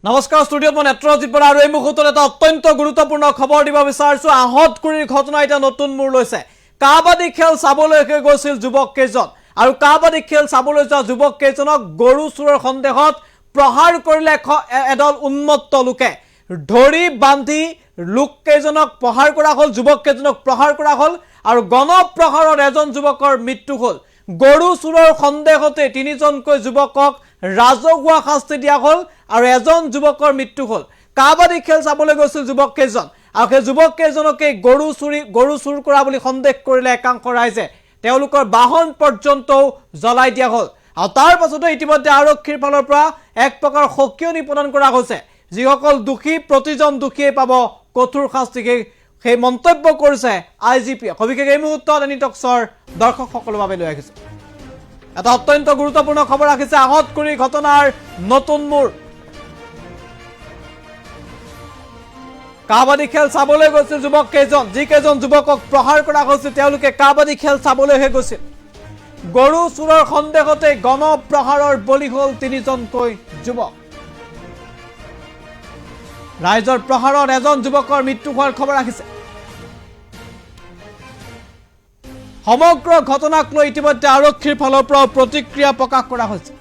নমস্কাৰ, ষ্টুডিঅ'ত মই নেত্ৰজিৎ বৰা আৰু এই মুহূৰ্তত এটা অত্যন্ত গুৰুত্বপূৰ্ণ খবৰ দিব বিচাৰিছো। আহঁতগুৰিৰ ঘটনা এতিয়া নতুন মোৰ লৈছে। কাবাডী খেল চাবলৈকে গৈছিল যুৱক কেইজন আৰু কাবাডী খেল চাবলৈ যোৱা যুৱক কেইজনক গৰু চোৰৰ সন্দেহত প্ৰহাৰ কৰিলে এদল উন্মত্ত লোকে। ধৰি বান্ধি লোক কেইজনক প্ৰহাৰ কৰা হ'ল, যুৱক কেইজনক প্ৰহাৰ কৰা হ'ল আৰু গণপ্ৰহাৰত এজন যুৱকৰ মৃত্যু হ'ল। গৰু চোৰৰ সন্দেহতে তিনিজনকৈ যুৱকক ৰাজহুৱা শাস্তি দিয়া হ'ল আৰু এজন যুৱকৰ মৃত্যু হ'ল। কাবাডী খেল চাবলৈ গৈছিল যুৱক কেইজন আৰু সেই যুৱক কেইজনকে গৰু চুৰ কৰা বুলি সন্দেহ কৰিলে একাংশ ৰাইজে। তেওঁলোকৰ বাহন পৰ্যন্তও জ্বলাই দিয়া হ'ল আৰু তাৰ পাছতে ইতিমধ্যে আৰক্ষীৰ ফালৰ পৰা এক প্ৰকাৰ সকিয়নি প্ৰদান কৰা হৈছে। যিসকল দোষী, প্ৰতিজন দোষীয়ে পাব কঠোৰ শাস্তি, সেই মন্তব্য কৰিছে I G পিয়ে। সবিশেষ এই মুহূৰ্তত এনি টক্সৰ দৰ্শকসকলৰ বাবে লৈ আহিছে। এটা অত্যন্ত গুৰুত্বপূৰ্ণ খবৰ ৰাখিছে, আহঁতগুৰি ঘটনাৰ নতুন মোৰ। কাবাডী খেল চাবলৈ গৈছিল যুৱক কেইজন। যিকেইজন যুৱকক প্ৰহাৰ কৰা হৈছিল, তেওঁলোকে কাবাডী খেল চাবলৈহে গৈছিল। গৰু চোৰৰ সন্দেহতে গণপ্ৰহাৰৰ বলি হ'ল তিনিজনকৈ যুৱক। ৰাইজৰ প্ৰহাৰত এজন যুৱকৰ মৃত্যু হোৱাৰ খবৰ ৰাখিছে। সমগ্ৰ ঘটনাক লৈ ইতিমধ্যে আৰক্ষীৰ ফালৰ পৰাও প্ৰতিক্ৰিয়া প্ৰকাশ কৰা হৈছে।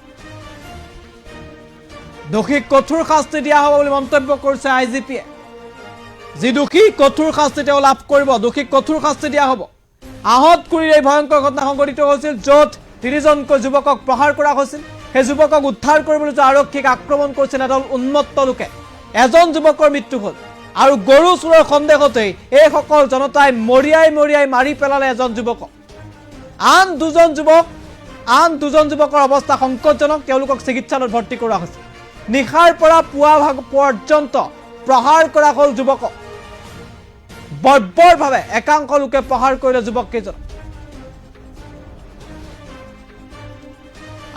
দোষীক কঠোৰ শাস্তি দিয়া হ'ব বুলি মন্তব্য কৰিছে I G পিয়ে। যি দোষী, কঠোৰ শাস্তি তেওঁ লাভ কৰিব, দোষীক কঠোৰ শাস্তি দিয়া হ'ব। আহঁতগুৰিৰ এই ভয়ংকৰ ঘটনা সংঘটিত হৈছিল, য'ত তিনিজনকৈ যুৱকক প্ৰহাৰ কৰা হৈছিল। সেই যুৱকক উদ্ধাৰ কৰিবলৈ যোৱা আৰক্ষীক আক্ৰমণ কৰিছিল এদল উন্মত্ত লোকে। এজন যুৱকৰ মৃত্যু হ'ল আৰু গৰু চোৰৰ সন্দেহতেই এইসকল জনতাই মৰিয়াই মৰিয়াই মাৰি পেলালে এজন যুৱকক। আন দুজন যুৱকৰ অৱস্থা সংকটজনক, তেওঁলোকক চিকিৎসালয়ত ভৰ্তি কৰোৱা হৈছে। নিশাৰ পৰা পুৱা ভাগ পৰ্যন্ত প্ৰহাৰ কৰা হ'ল যুৱকক। বৰ্বৰভাৱে একাংশ লোকে প্ৰহাৰ কৰিলে যুৱক কেইজন।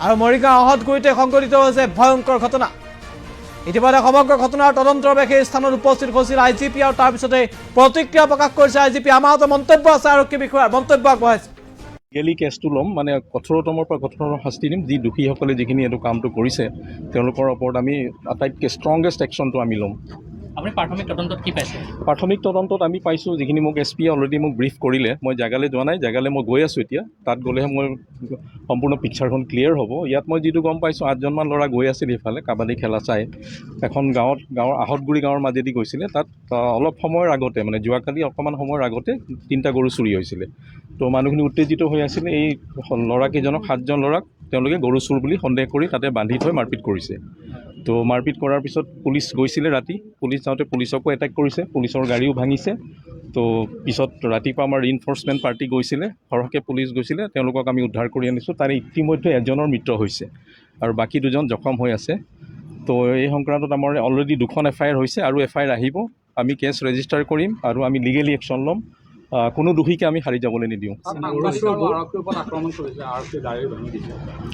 আৰু মৰিগাঁও আহঁতগুৰিতে সংঘটিত হৈছে ভয়ংকৰ ঘটনা। ইতিমধ্যে সমগ্ৰ ঘটনাৰ তদন্তৰ বাবে সেই স্থানত উপস্থিত হৈছিল I G P আৰু তাৰপিছতে প্ৰতিক্ৰিয়া প্ৰকাশ কৰিছে I G P. আমাৰ হাতত মন্তব্য আছে, আৰক্ষী বিষয়াৰ মন্তব্য আগবঢ়াইছে। লিগেলি কেছটো ল'ম, মানে কঠোৰতমৰ পৰা কঠোৰতম শাস্তি দিম। যি দোষীসকলে যিখিনি এইটো কামটো কৰিছে, তেওঁলোকৰ ওপৰত আমি আটাইতকৈ ষ্ট্ৰংগেষ্ট একশ্যনটো আমি ল'ম। আপুনি প্ৰাথমিক তদন্তত কি পাইছে? প্ৰাথমিক তদন্তত আমি পাইছোঁ, যিখিনি মোক এছ পিয়ে অলৰেডি মোক ব্ৰিফ কৰিলে। মই জেগালৈ যোৱা নাই, জেগালৈ মই গৈ আছোঁ এতিয়া। তাত গ'লেহে মই সম্পূৰ্ণ পিকচাৰখন ক্লিয়াৰ হ'ব। ইয়াত মই যিটো গম পাইছোঁ, আঠজনমান ল'ৰা গৈ আছিল সেইফালে কাবাডী খেলা চাই। এখন গাঁৱত, গাঁৱৰ আহঁতগুৰি গাঁৱৰ মাজেদি গৈছিলে। তাত অলপ সময়ৰ আগতে, মানে যোৱাকালি অকণমান সময়ৰ আগতে তিনিটা গৰু চুৰি হৈছিলে। তো মানুহখিনি উত্তেজিত হৈ আছিলে। এই ল'ৰাকেইজনক, সাতজন ল'ৰাক তেওঁলোকে গৰু চোৰ বুলি সন্দেহ কৰি তাতে বান্ধি থৈ মাৰপিট কৰিছে। তো মাৰপিট কৰাৰ পিছত পুলিচ গৈছিলে ৰাতি। পুলিচ যাওঁতে পুলিচকো এটেক কৰিছে, পুলিচৰ গাড়ীও ভাঙিছে। তো পিছত ৰাতিপুৱা আমাৰ ৰিইনফৰ্চমেণ্ট পাৰ্টি গৈছিলে, সৰহকৈ পুলিচ গৈছিলে, তেওঁলোকক আমি উদ্ধাৰ কৰি আনিছোঁ। তাৰে ইতিমধ্যে এজনৰ মৃত্যু হৈছে আৰু বাকী দুজন জখম হৈ আছে। তো এই সংক্ৰান্তত আমাৰ অলৰেডি দুখন এফ I R হৈছে আৰু এফ I R আহিব। আমি কেছ ৰেজিষ্টাৰ কৰিম আৰু আমি লিগেলি একশ্যন ল'ম। কোনো দোষীকে আমি সাৰি যাবলৈ নিদিওঁ। আৰক্ষীৰ ওপৰত আক্ৰমণ কৰিছে, আৰক্ষীৰ গাড়ী ভাঙি দিছে।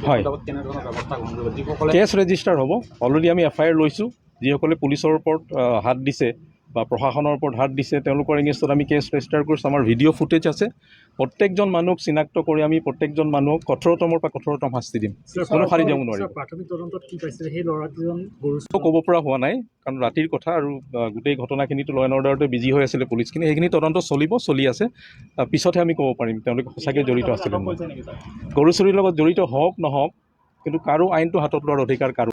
হয়। এই বাবদ কেনেধৰণৰ ব্যৱস্থা গ্ৰহণ কৰিব যিসকলে কেছ ৰেজিষ্টাৰ হ'ব, অলৰেডি আমি এফ I R লৈছোঁ। যিসকলে পুলিচৰ ওপৰত হাত দিছে বা প্ৰশাসনৰ ওপৰত হাত দিছে, তেওঁলোকৰ এগেইনষ্টত আমি কেছ ৰেজিষ্টাৰ কৰিছোঁ। আমাৰ ভিডিঅ' ফুটেজ আছে। প্ৰত্যেকজন মানুহক চিনাক্ত কৰি আমি প্ৰত্যেকজন মানুহক কঠোৰতমৰ পৰা কঠোৰতম শাস্তি দিম। কোনো সাৰি যাব নোৱাৰিব। প্ৰাথমিক তদন্তত কি পাইছে, সেই ল'ৰাকেইজন গৰু ক'ব পৰা হোৱা নাই, কাৰণ ৰাতিৰ কথা আৰু গোটেই ঘটনাখিনিতো ল এণ্ড অৰ্ডাৰতে বিজি হৈ আছিলে পুলিচখিনি। সেইখিনি তদন্ত চলিব, চলি আছে। পিছতহে আমি ক'ব পাৰিম তেওঁলোকে সঁচাকৈ জড়িত আছিলে নে নাই। গৰু চুৰিৰ লগত জড়িত হওক নহওক, কিন্তু কাৰো আইনটো হাতত লোৱাৰ অধিকাৰ কাৰো